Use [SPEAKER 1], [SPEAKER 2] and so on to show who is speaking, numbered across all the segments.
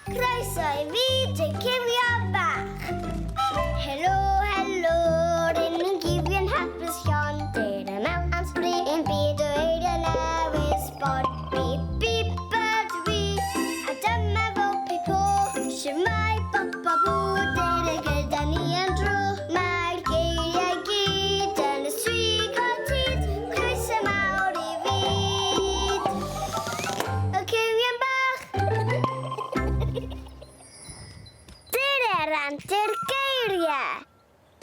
[SPEAKER 1] Croeso i fyd y cywion bach. Helo, helo, rŷn ni'n gywion hapus llon. Dere mewn am sbri i'n byd o eiriau newydd sbon. Bip, bip ydw i, a dyma fo Pipo. Shwmae bop a bw, dere gyda ni am dro. Mae'r geiriau gyd yn y swigod hud. Croeso mawr i fyd y cywion bach. Dyre'r antur geiriau.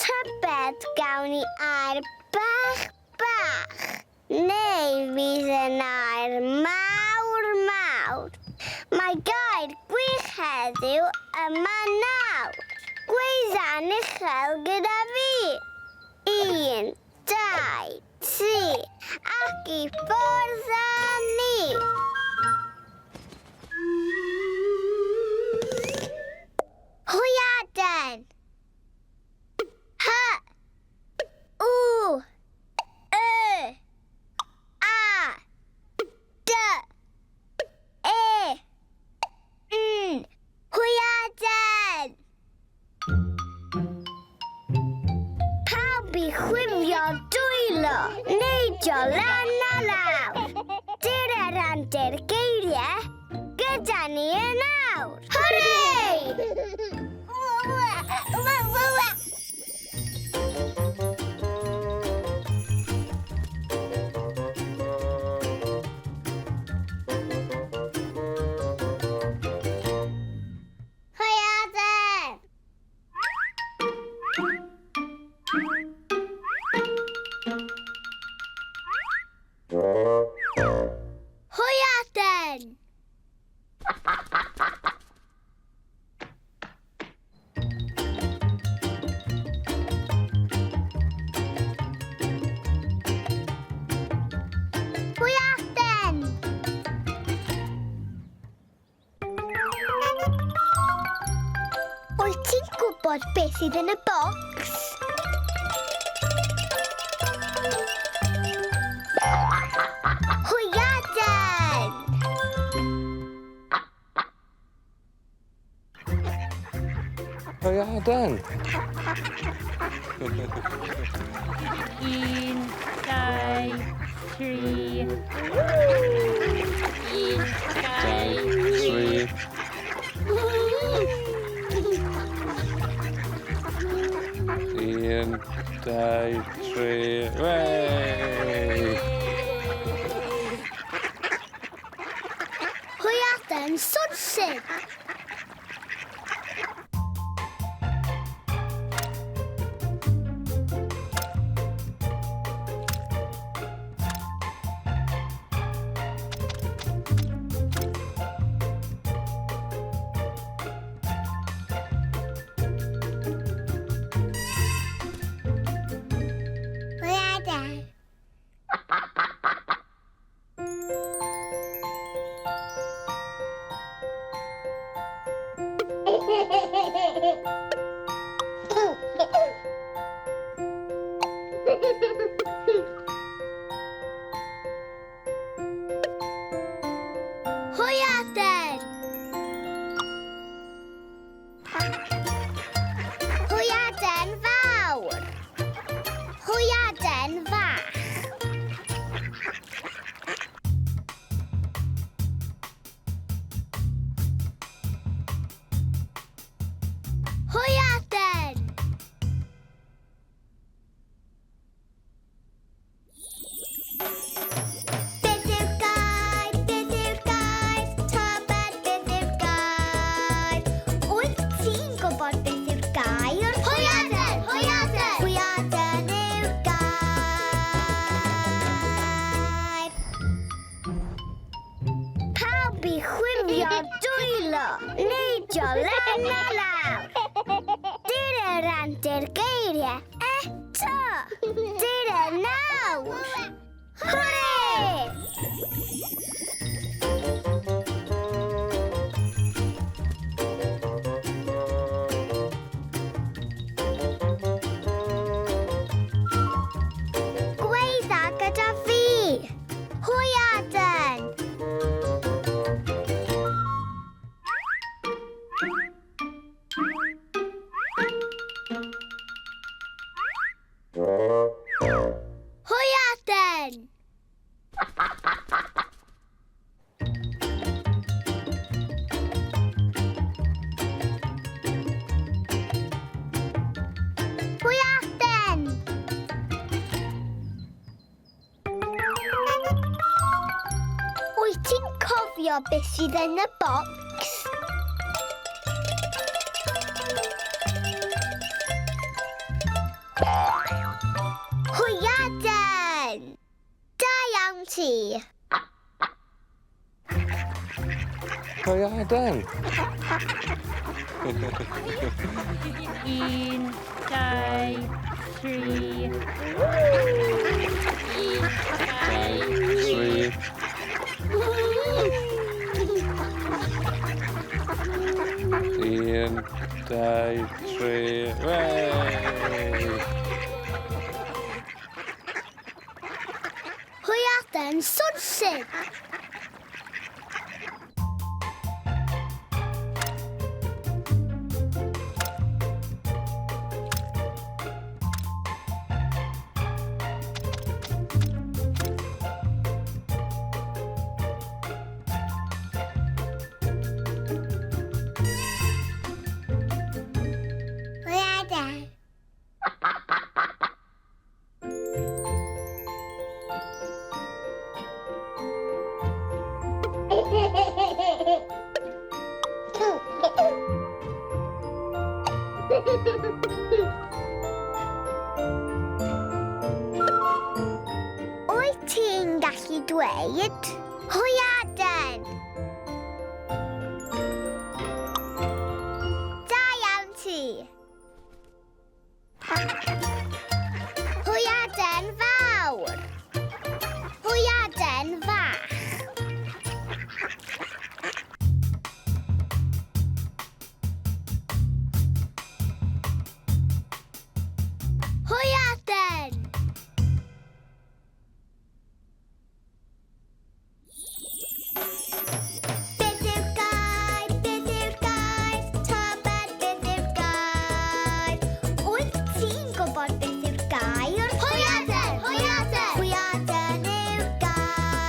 [SPEAKER 1] Tybed gawn ni air bach bach, neu fydd yn air mawr mawr. Mae gair gwych heddiw yma nawr. Gweidda'n uchel gyda fi. Un, dau, tri, ac i ffwrdd â ni! Hwyaden! H U Y A D E N. Hwyaden! Pawb i chwifio dwylo, neidio lan a lawr. Dyr yr antur geiriau gyda ni yn awr. Hwrê! Hwyaden! Hwyaden! Hwyaden! Wyt ti'n gwybod beth sydd yn y bocs? Hwyaden!
[SPEAKER 2] Hwyaden!
[SPEAKER 3] Un, dau, tri. Un, dau,
[SPEAKER 2] tri. Un, dau, tri. Wey!
[SPEAKER 1] Hwyaden swnllyd! Hwyaden. Hwyaden! Hwyaden fawr! Hwyaden fach! Hwyaden! Beth yw'r gair? Beth yw'r gair? Tybed beth yw'r gair? Wyt ti'n gwybod beth yw'r gair? Hwyaden! Hwyaden! Hwyaden yw'r gair. Pawb i chwifio dwylo, neidio lan a lawr. Dyr yr antur geiriau eto. Dyr y nawr. Hwrê! Gweidda gyda fi. Hwyaden! cofio beth sydd yn y bocs? Hwyaden! Da iawn ti!
[SPEAKER 2] Hwyaden!
[SPEAKER 3] 1, 2, 3. 1, 2,
[SPEAKER 2] 3. 1, 2, 3. Wey!
[SPEAKER 1] Hwyaden swnllyd! Hwyaden. Wyt ti'n gallu dweud hwyaden? Da iawn ti. Hwyaden fawr. Hwyaden fach. Hwyaden! Beth yw'r gair? Beth yw'r gair? Tybed beth yw'r gair? Wyt ti'n gwybod beth yw'r gair? Hwyaden! Hwyaden! Hwyaden yw'r gair.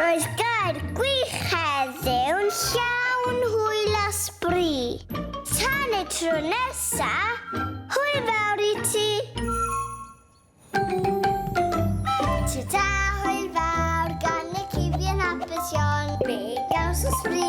[SPEAKER 1] Roedd gair gwych heddiw'n llawn hwyl a sbri. Tan y tro nesa, hwyl fawr i ti. Ta-ta, hwyl fawr gan y cyfion hapus iawn. Fe gaws o sbri.